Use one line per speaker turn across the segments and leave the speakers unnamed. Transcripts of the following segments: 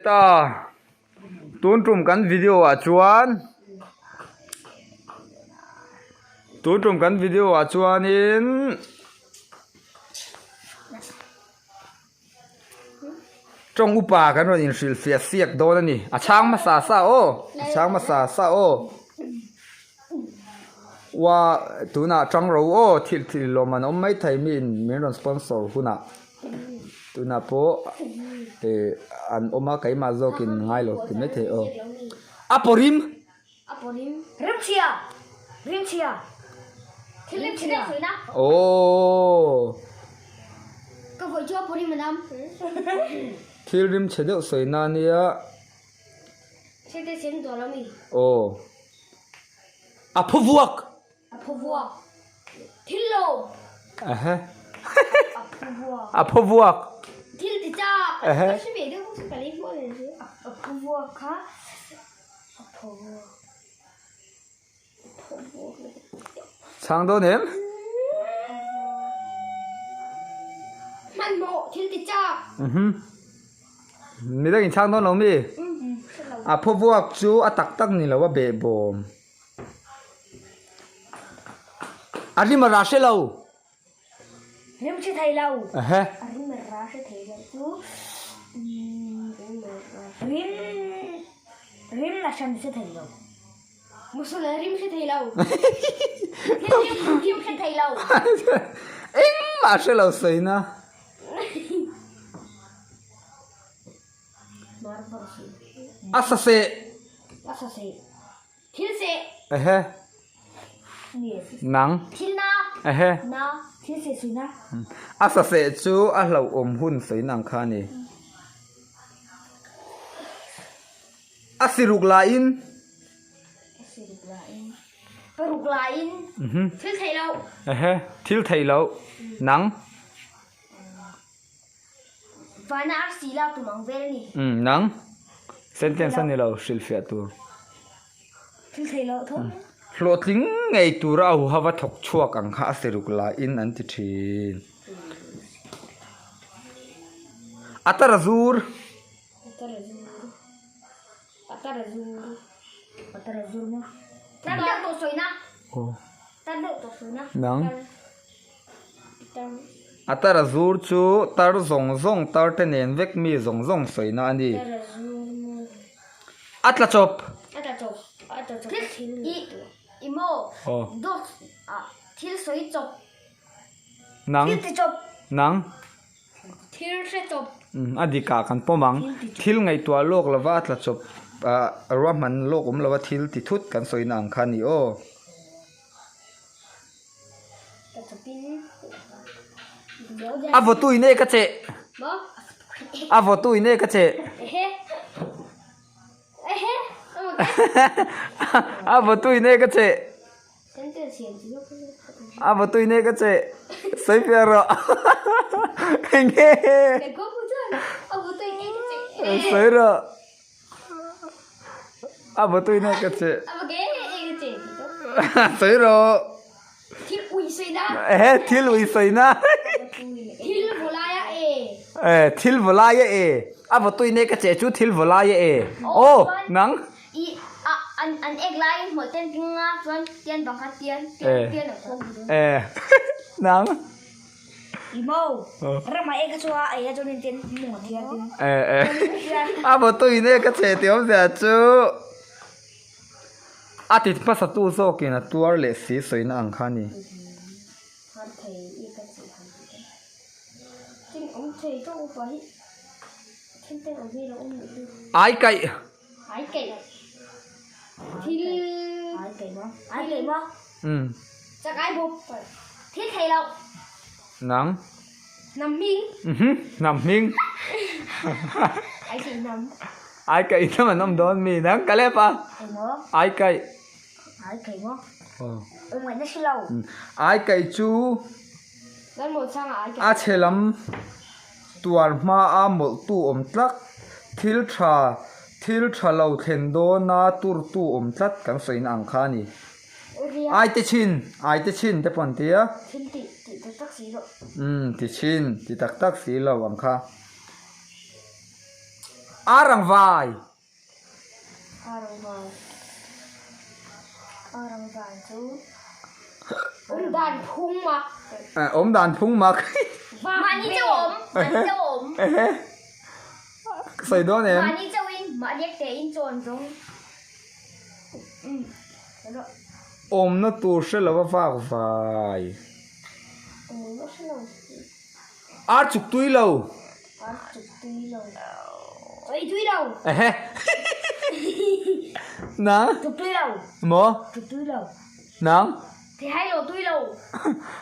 Ta, tun tum kan video ah chuan tun tum kan video ah chuanin tawng upa kan rawn inhrilhfiah siak dawn a ni. A chhang hmasa sa aw, a chhang hmasa sa aw. Ua tunah tang ro aw thil thil lawm an awm maithei mi in min rawn sponsor hunah. Tunah pawh eh an awm a keimah zawkin ngai lo ti maithei aw. A pawrim!
A pawrim. Rimchhia! Rimchhia! Thil rimchhe deuh sawi na.
Aww.
Ka vawi chu a pawrim a nam.
Thil rimchhe deuh sawi na nia.
Thil te siam tawh lo mi.
Aw. A phu vuak!
A phu vuak. Thil lo.
Ehe.
A phu vuak.
A phu vuak.
Thil ti chak.
Ehe.
Ka hre ve deuh bawk ka lei hmuh nen chu. A phu vuak kha. A phu vuak. A phu vuak.
Chhang dawn em?
Hmanhmawh thil ti chak.
Mhm. Midang in chhang dawn lo mi? A phu vuak chu a tak tak ni lo a behbawm. A rim a ra hre lo.
Rim hre thei lo.
Ehe.
A rim a ra hre thei lo chu rim rim la hran hre thei lo. Musul a rim hre thei lo. Thil rim hre thei lo.
Engmah hre lo sawina. A saseh.
A saseh. Thil seh.
Ehe. Nang.
Thil na.
Ehe.
Na. Thil seh sui na.
A saseh chu a hlauhawm hun sawi nang kha a ni. A siruk laiin.
A siruk laiin. Paruk laiin. Thil theih loh.
Ehe. Thil theih loh. Nang.
Vana arsi lak tum ang vel a ni.
Umm nang sentence a ni lo hrilhfiah tur.
Thil thei loh tho.
Hlawhtling ngei tura a huhava thawk chhuak ang kha a siruk laiin an ti thin. A tara zur.
A tara zur. A tara zur. A tara zur maw? Tar deuh tawh sawina.
Aw.
Tar deuh tawh sawina.
Nang. A tar a zur chu tar zawng zawng tar te nen vek mi zawng zawng sawina a ni. A tla chawp. Nang. Nang. A dikah kan pawm ang. Thil ngaihtuah lawk lova a tla chawp ruahman lawk awm lova thil ti thut kan sawina ang kha a ni aw. A vawtu in e ka cheh. A vawtu in e ka cheh. A vawtu in e ka cheh. A vawtu in e ka cheh. Sawi fiah rawh. Enge. Sawi rawh. A vawtu in e ka cheh. Sawi rawh.
Thil ui sawi na.
Ehe thil ui sawi na.
Thil vawlai a e.
Eh thil vawlai a e. A vawtu in e ka cheh chu thil vawlai a e. Aw nang.
I a an an ek lai hmawlh ten ring a chuan tian bang kha tian tian tian a khawng dawn.
Eh nang.
I mo rama e ka chu a ei a chuan in tian mung a thiat in.
Eh eh a vawtu in e ka cheh tih awmzia chu. A ti hmasa tu zawkin a tuar leh si sawina ang kha a ni. Ai kaih. Nang. Hnam hming. Ai kaih hnam an awm dawn mi nang ka lep a. Ai kaih. Ai kaih chu a chhe lam tuar hma a mawlh tu awm tlat thil tha thil tha lo thlen dawn a tur tu awm tlat kan sawina ang kha a ni. Ai te chhin, ai te chhin te pawh an ti a.
Thil tih tih tak tak si lo.
Umm ti chhin, ti tak tak si lo ang kha. Ar ang vai.
Ar ang vai. Ar ang vai chu awm dan phung mak.
Awm dan phung mak.
Mahni chauh awm. Mahni chauh awm.
Ka sawi dawn em?
Mahni chauhin mahni te in chawn zawng.
Awmna tur hre lo a vak vai.
Awmna hre lo.
Ar chuk tui lo.
Ar chuk tui lo. Ei tui lo.
Ehe. Nang?
Chuk tui lo.
Maw?
Chuk tui lo.
Nang?
Thei hai lo tui lo.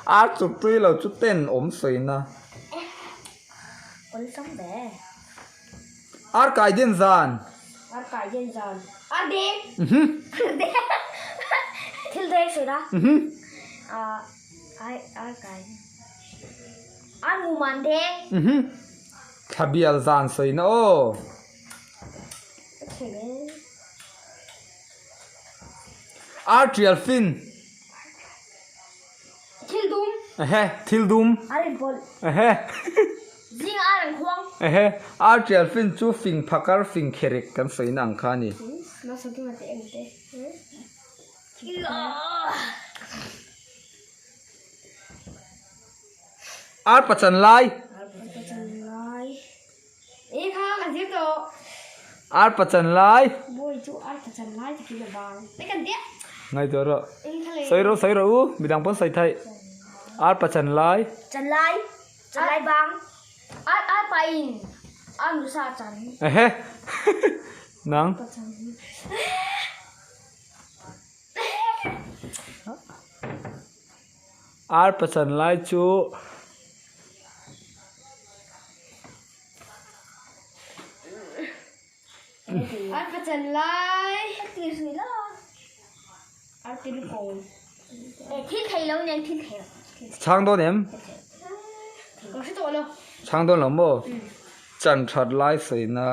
Ar chuk tui lo chu ten awm sawina.
Awlsam ve.
Ar kai den zan.
Ar kai den zan. Ar deng. Ar deng. Thil deng sawina. Ar kai. Ar ngu man deng.
Thlabial zan sawina aw. Ar tial fin.
Thil dum.
Ehe, thil dum.
Ar inpawlh.
Ehe.
Zing ar an khuang.
Ehe, ar tial fin chu fing phakar fing kherek kan sawina ang kha a ni. Ar pachan lai.
Ar pachan lai. E kha kan zir tawh.
Ar pachan lai.
Bawi chu ar pachan lai ti khi la bang. Mai kan tia.
Ngaihtuah rawh. Sawi rawh sawi rawh u midang pawn sawi theih. Ar pachan lai.
Chan lai. Chan lai bang. Ar ar pa in ar nusa chan.
Ehe. Nang. Ar pachan lai chu
Ar pachan lai Ar til kawn Thil thei lo nen thil thei lo
Chhang dawn em?
Ka hre tawh lo.
Chhang dawn lo maw? Chan that lai sawina.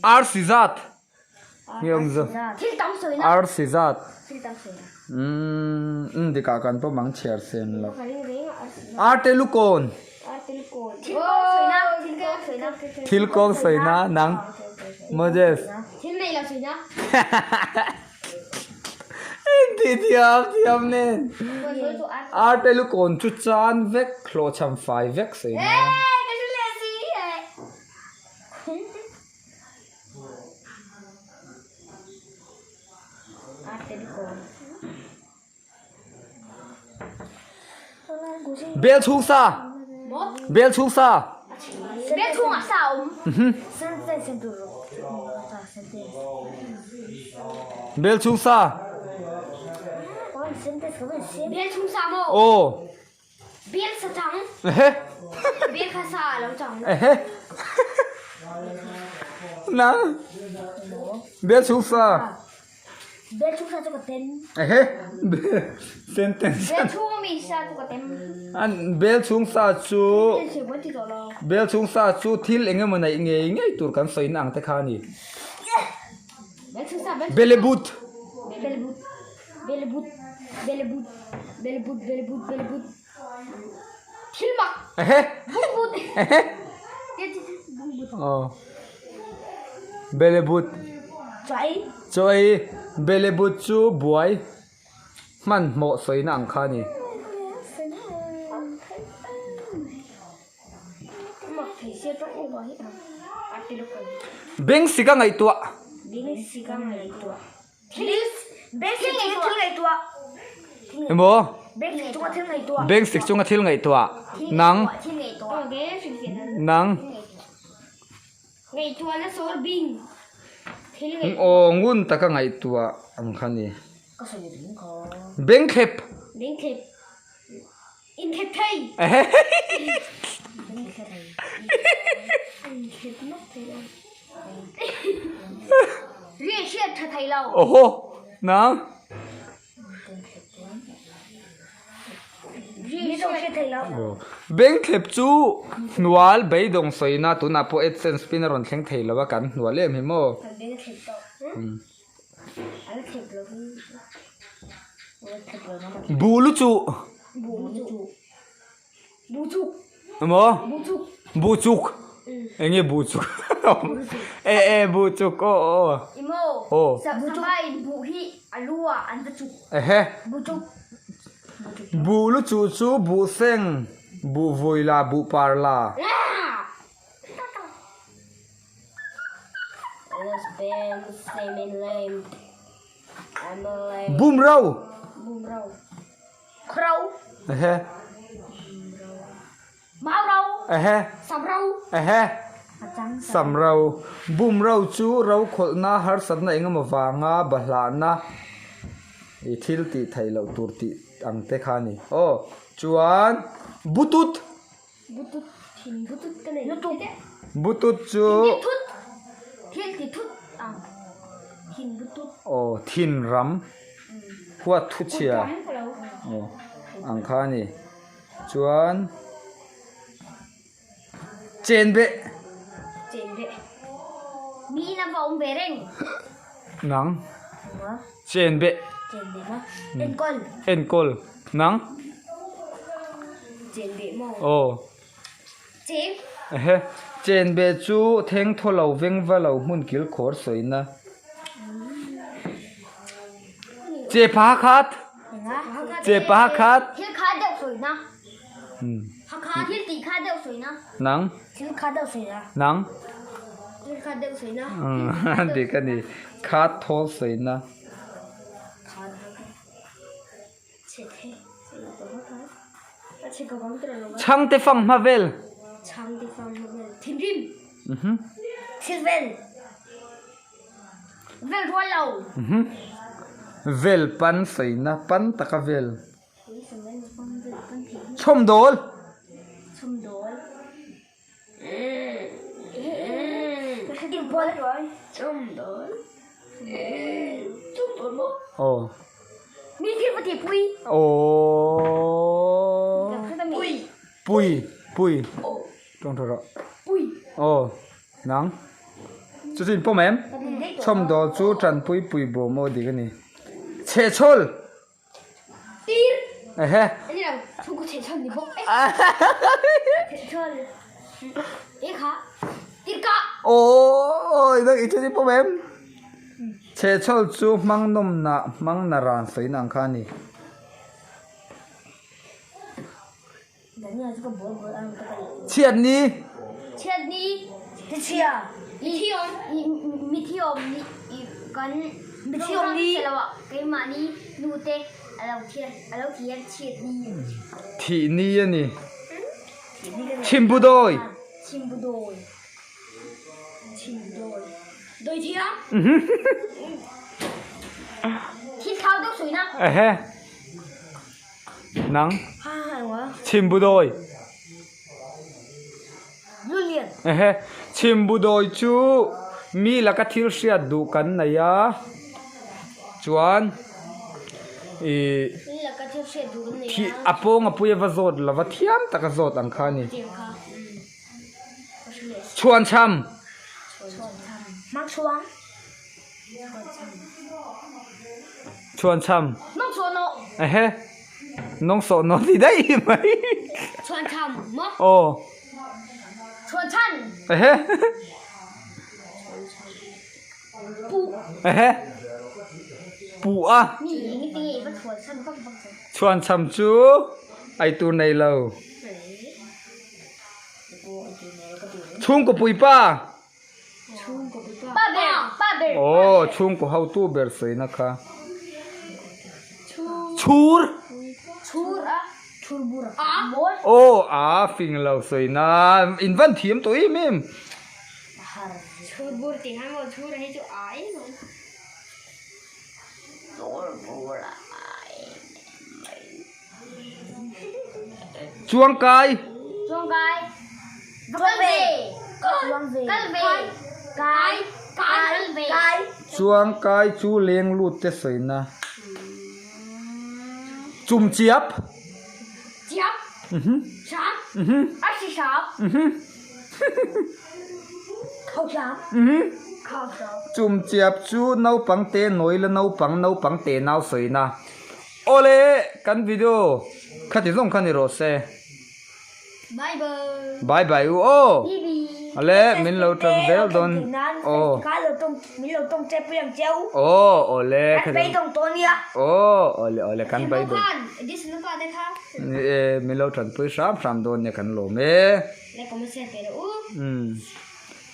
Ar si zat. Nge awm zawk?
Thil tam sawina.
Ar si zat.
Thil tam sawina.
Umm um dikah kan pawm ang chhiar sen lo. Ar te lukawn.
Ar te lukawn. Thil kawng sawina. Thil kawng sawina.
Thil kawng sawina nang Moses.
Thil nei lo sawina.
Ti thiam thiam nen. Ar te lukawn chu chan vek hlawhchham fai vek sawina.
Hey ka hre leh si.
Bel chhung sa Bel chhung sa
Bel chhungah sa a awm.
Bel chhung sa
Bel chhung sa maw?
Aw.
Bel sa chang.
Ehe.
Bel kha sa a lo chang.
Ehe. Nang. Bel chhung sa.
Bel chhung sa chu ka tem.
Ehe. Sentence.
Bel chhung ami sa chu ka tem.
An bel chhung sa chu bel chhung sa chu thil eng emaw neih ngei ngei tur kan sawina ang te kha a ni.
Bel chhung sa bel.
Belebut.
Belebut. Belebut belebut belebut belebut belebut thil mak
Ehe.
bungbut
Ehe.
bungbut
Aw. Belebut.
Chaw ei.
Chaw ei. Belebut chu buai hmanhmawh sawina ang kha a ni. Beng sika ngaihtuah.
Beng sika ngaihtuah. Emaw?
Bank sik chunga thil ngaihtuah. Nang. Nang. Aw ngun taka ngaihtuah ang kha ni. Bank thlep. Awhaw nang. Bank thlep chu hnual beidawng sawina tunah pawh adsense pin a rawn thleng thei lo a kan hnual em hi maw. Buh lu chuh. Emaw? Buh chuk. Eng nge buh chuk? E e buh chuk aw aw.
Emaw?
Aw.
Sava in buh hi a lu ah an va chuk.
Ehe.
Buh chuk.
Buh lu chuh chu buh seng, buh vui la, buh par la. Bumro. Ehe. Ehe. Ehe. Samro. Bumro chu ro khawlhna harsatna engemaw vanga bahlahna i thil tih theih loh tur tih ang te kha a ni. Aw chuan butut.
Butut thin butut ka nei lutuk.
Butut chu.
Thil ti thut thil ti thut ang thin butut.
Aw thin ram huat thu chhia aw ang kha a ni. Chuan chen beh.
Chen beh mi in a va awm ve reng.
Nang chen beh.
Chen beh maw enkawl.
Enkawl nang.
Chen beh maw.
Aw.
Cheng.
Ehe chen beh chu theng thaw lo veng va lo hmun kil khawr sawina. Che pa khat. Che pa khat.
Thil kha deuh sawina. Hakha thil tih kha deuh sawina.
Nang.
Thil kha deuh sawina.
Nang.
Thil kha deuh sawina.
Dik a ni. Khat thawl sawina. Chhangte fang hma vel.
Chhangte fang hma vel. Thinrim. Thil vel. Vel rual lo.
Vel pan sawina pan taka vel. Chhawmdawl.
Chhawmdawl.
Aw. Aw. Pui. Pui. Tawng tha rawh. Aw. Nang. Chu chu in pawm em? Chhawmdawl chu tanpui pui bawm aw dik a ni. Chhehchhawl.
Tir.
Ehe.
Ani lo, chhungkaw chhehchhawn ni bawk e. Chhehchhawn. E kha. Tir ka.
Aw, i i thil pawm em? Chhehchhawl chu hmang nawm na hmang na ran sawi na ang kha a ni. Chhiat ni.
Chhiat ni. Chhia. Mithiawm mithiawm ni kan mithiawm ni keimah ni nute a lo thian a lo thian chhiat ni.
Thih ni a ni. Chhimbudawi.
Chhimbudawi. Chhimbudawi. Dawi thiam. Thil thau deuh sawi na.
Ehe. Nang. Chhimbudawi. Ehe. Chhimbudawi chu mi laka thil hriat duh kan nei a. Chuan ih a pawng a pui a va zawt lo va thiam taka zawt ang kha a ni. Chhuanchham. Chhuanchham. Ehe. Nawng sawh naw ti daih mai.
Chhuanchham maw?
Aw.
Chhuanchhan.
Ehe.
Pu.
Ehe. Pu a.
Mi eng ti nge i va chhuanchhan vak vak chu.
Chhuanchham chu eitur nei lo. Chhungkaw puipa. Aw chhungkaw hotu ber sawina kha. Chhur. Aw a fing lo sawina in van thiam tawh em em. Chuangkai.
Chuangkai. Kal ve. Kal ve. Kai. Kai. Kai.
Chuangkai chu leng lut te sawina. Chum chiap.
Chiap. Sap. Arsi sap. Khau sap. Khau sap.
Chum chiap chu naupang te nawi la naupang naupang te nau sawina. Awle kan video khati zawng kha ni rawh se.
Bye bye.
Bye bye u aw. Ale min lo tan zel dawn.
Aw. Min lo tawng che pui ang cheu.
Aw awle.
Kan beidawng tawh nia.
Aw awle awle kan beidawng.
Khan Edison pa te kha.
Ni e min lo tanpui hram hram dawn nia kan lawm e.
Like comment share pe rawh u.
Umm.